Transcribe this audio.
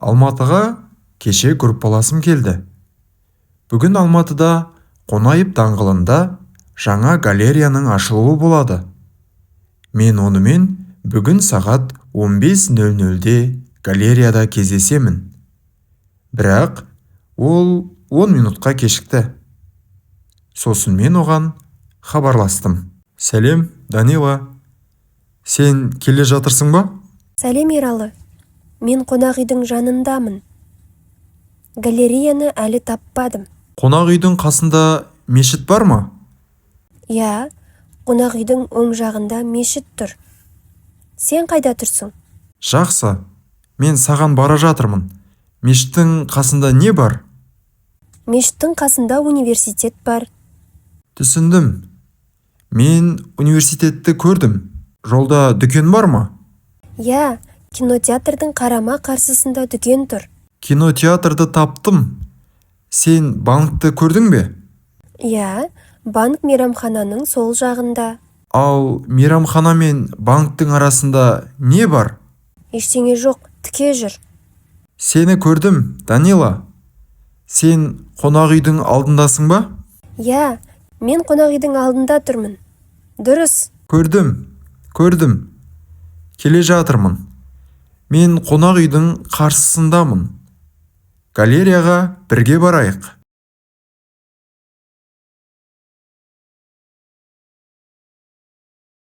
Алматыға кеше группаласым келді. Бүгін Алматыда Қонаев даңғылында жаңа галереяның ашылуы болады. Мен онымен бүгін сағат 15:00-де галереяда кездесемін. Бірақ ол 10 минутқа кешікті. Сосын мен оған хабарластым. Сәлем, Данила. Сен келе жатырсың ба? Сәлем, Ералы. Мен қонақ үйдің жанындамын. Галереяны әлі таппадым. Қонақ үйдің қасында мешіт бар ма? Иә, қонақ үйдің оң жағында мешіт тұр. Сен қайда тұрсың? Жақсы. Мен саған бара жатырмын. Мешіттің қасында не бар? Мешіттің қасында университет бар. Түсіндім. Мен университетті көрдім. Жолда дүкен бар ма? Иә, кинотеатрдың қарама-қарсысында дүкен тұр. Кинотеатрды таптым. Сен банкті көрдің бе? Иә, банк мейрамхананың сол жағында. Ал мейрамхана мен банктің арасында не бар? Ештеңе жоқ, тіке жүр. Сені көрдім, Данила. Сен қонақ үйдің алдындасың ба? Иә, мен қонақ үйдің алдында тұрмын. Дұрыс. Көрдім, көрдім. Келе жатырмын. Мен қонақ үйдің қарсысындамын. Галереяға бірге барайық.